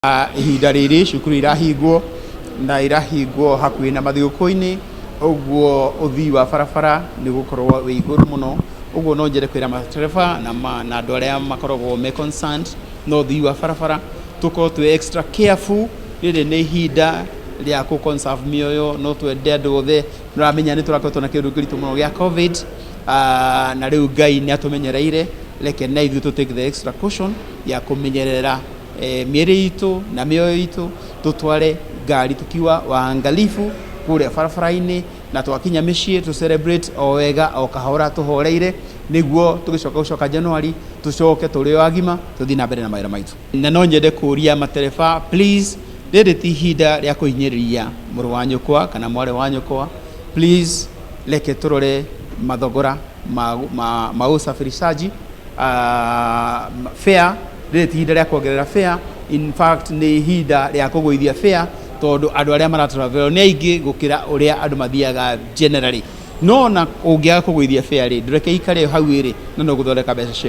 Ihinda rĩrĩ cukuru irahingwo na irahingwo hakuhĩ na mathigũkũ-inĩ, ũguo ũthii wa barabara nĩ ũgũkorwo wĩ igũrũ mũno. Ũguo no nyende kwĩra matereba na andũ arĩa makoragwo me concerned na ũthii wa barabara, tũkorwo twĩ extra careful. Rĩrĩ nĩ ihinda rĩa kũ conserve mĩoyo. No twende andũ othe, nĩũramenya nĩ tũrakoretwo na kĩũndũ kĩritũ mũno gĩa COVID, na rĩu Ngai nĩ atũmenyereire. Reke na ithuĩ tũ take the extra caution ya kũmenyerera mĩĩrĩ itũ na mĩoyo itũ, tũtware ngari tukiwa waangalifu kũrĩa barabara-inĩ, na twakinya mĩciĩ tũ celebrate o wega, o kahora, tũhoreire, nĩguo tũgĩcoka gũcoka January tũcoke tũrĩ o agima, tũthiĩ na mbere na mawĩra maitũ. Na no nyende kũria matereba, please, rĩrĩ ti ihinda rĩa kũhinyĩrĩria mũrũ wa nyũkwa kana mwarĩ wa nyũkwa. Please, reke tũrore mathogora ma usafirishaji, fare. Rĩrĩ ti ihinda rĩa kuongerera fare, in fact nĩ ihinda rĩa kũgũithia fare, tondũ andũ arĩa maratravel nĩ aingĩ gũkĩra ũrĩa andũ mathiaga generally. No na ũngĩaga kũgũithia fare rĩ, ndũreke ikare hau ĩrĩ na no gũthondeka mbeca ciaku.